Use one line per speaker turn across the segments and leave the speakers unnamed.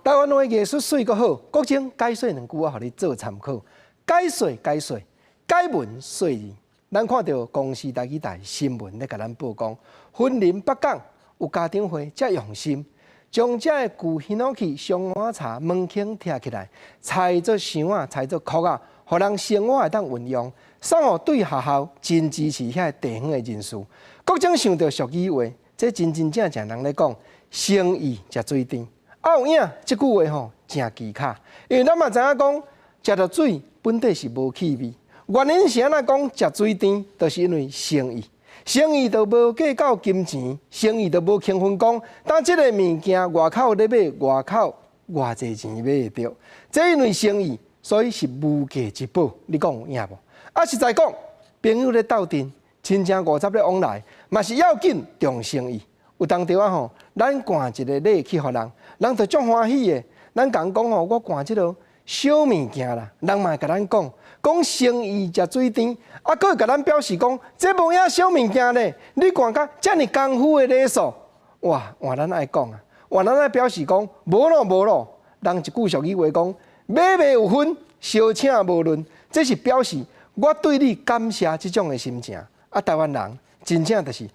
台灣話藝術媠閣好，國政解說兩句我予你做參考。解說解說，解文說字。咱看著公視台語台新聞咧，共咱報講，雲林北港有家長會遮用心，將這个舊ヒノキ雙碗茶門框拆起來，裁做箱仔，裁做箍仔，予人生活會當運用，送予對學校真支持遐地方的人士。國政想著俗語話，這真真正正人咧講，誠意食水甜。啊有影，這句話吼誠蹊蹺，因為咱嘛知影講，食著水本底是無氣味。原因是按怎講食水甜，就是因為誠意，誠意就無計較金錢，誠意就無輕分講，當這个物件外口咧買，外口偌濟錢買會著。這因為誠意，所以是無價之寶。你講有影無？啊，實在講，朋友咧鬥陣，親情五十咧往來，嘛是要緊重誠意。有當時仔吼，咱捾一个禮去予人，人就足歡喜的。咱共講吼，我捾這个小物件啦，人嘛會共咱講，講誠意食水甜，啊，閣會共咱表示講，這無影小物件咧，你捾甲遮爾功夫的禮數，哇！換咱愛講啊，換咱愛表示講，無咯無咯。人一句俗語話講，買賣有分，相請無論，這是表示我對你感謝這種的心情。啊，台灣人真正就是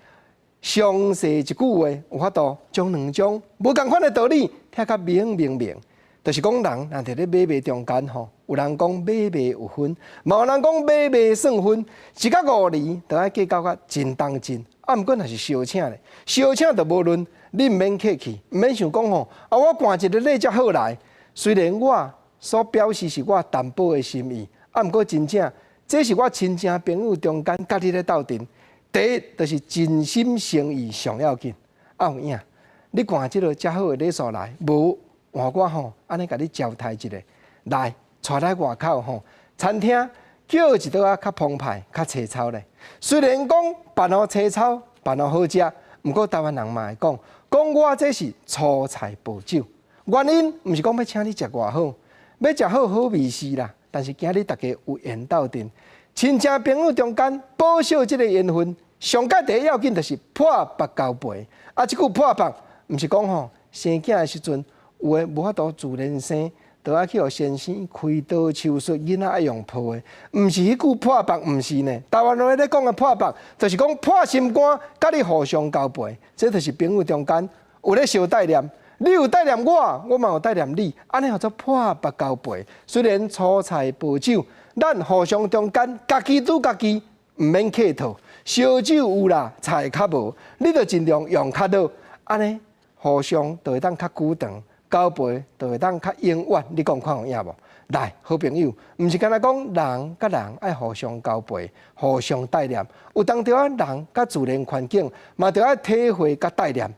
詳細一句話，有法度將兩種無仝款的道理聽較明明明。就是講人若佇咧買賣中間吼，有人講買賣有分，嘛有人講買賣算分，一角五厘就愛計較甲真當真。啊，毋過若是相請咧，相請就無論，你毋免客氣，毋免想講吼，啊，我捾一个禮才好來。雖然我所表示是我淡薄的心意，啊，毋過真正這是我親情朋友中間佮你咧鬥陣。第一就是真心誠意上要緊。啊有影，你捾這个遮好的禮數來，無換我吼，按呢共你招待一下，來，帶來外口吼，餐廳叫一桌仔較澎湃、較齊操咧。雖然講辦予齊操，辦予好食，毋過台灣人嘛會講，講我這是粗菜薄酒。原因毋是講欲請你食偌好，欲食好好味是啦，但是今日大家有緣鬥陣，親情朋友中間保守這个緣分，上蓋第一要緊就是破腹交陪。啊，這句破腹毋是講吼生囝的時陣，有的無法度自然生，就愛去予先生開刀手術，囡仔愛用抱的，毋是彼句破腹，毋是呢。台灣話咧講的破腹，就是講破心肝，佮你互相交陪，這就是朋友中間有咧相帶念。你有帶念我，我嘛有帶念你，按呢號做破腹交陪。雖然粗菜薄酒，咱互相中間家己拄家己，毋免客套。燒酒有啦，菜較無，你就盡量用較好，按呢互相就會當較久長。交陪就會當較永遠，你講看有影無？來，好朋友，毋是干焦講人佮人愛互相交陪、互相帶念，有當時仔人佮自然環境嘛，著愛體會佮帶念。